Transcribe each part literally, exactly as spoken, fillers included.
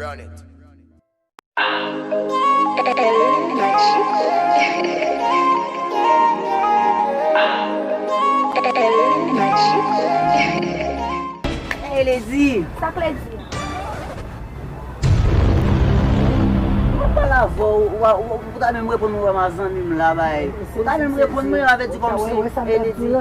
Run it. Hey, Lady! Sa k Lady? Mwen pale avè w, ou, ou, ou ta menm reponn mwen wè m a zanmi m la, bay. Ou ta menm reponn mwen, avè di kòmsi, hey, Lady. W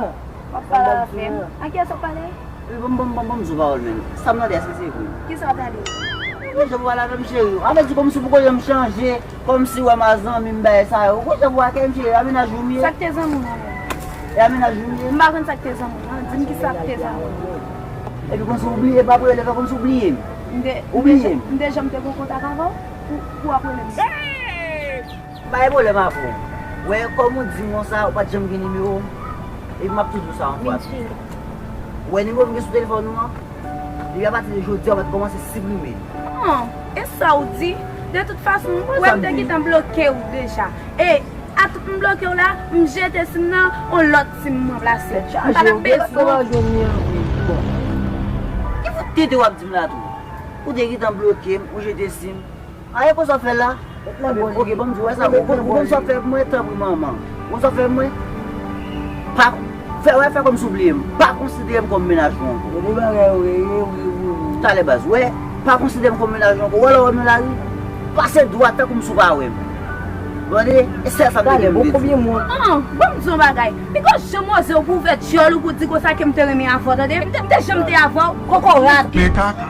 ap pale avè m? A kiyès w ap pale? Wi, bon, bon, bon, bon, m di w pawòl, menm. Sa m tande, èske se vre? Kisa w tande? Ou jan w pale avè m, cheri. Avè di kòmsi pou kote m chanje, kòmsi w wè m a zanmi m, bay sa yo. Ou jan w pale avè m, cheri, a mennaj ou m ye. Sa k te zanmi w nan? E a mennaj ou m ye. M pa konn sa k te zanmi w nan. Di m kisa k te zanmi w nan. Epi kòmsi w bliye, pa pou yo leve kòmsi w bliye m. M te, m te janm te gen kontak avè w pou, pou w ap rele m. M pa gen pwoblèm avè w. Wè, kòm ou di m konsa, ou pa t janm gen nimewo m. Epi m ap toujou sa yon fwa. Ou wè nimewo m gen sou telefòn ou an? Depi apati de jodi a, ou mèt kòmanse siprime l. An, e sa w di? De tout fason, ou wè m te gentan bloke w deja. E, atout m bloke w la, m jete sim nan, yon lòt sim m ranplase. M pa t ap peye non. Ki fout tete w ap di m la tou? Ou te gentan bloke m, ou jete sim. A, e konsa w fè la? Ok, ban m di w, wè sa, ou konn sa w fè pou mwen, tanpri manman. Ou konn sa w fè pou mwen? Pa fè, wè, fè kòmsi w bliye m. Pa konsidere m kòm mennaj ou ankò. Talè baz, wè, pa konsidere m kòm mennaj ou ankò. Wè lè w wè m nan lari, pase dwat tankou m sou pa wè m. Ou tande? E sèl sa m te gen pou m te di. An, ban m di w yon bagay. Piko janm oze w pou w ouvè dyòl ou pou w di konsa ke m te renmen avè w, tande? M te, m te janm te avè w, kokorat. Pekaka.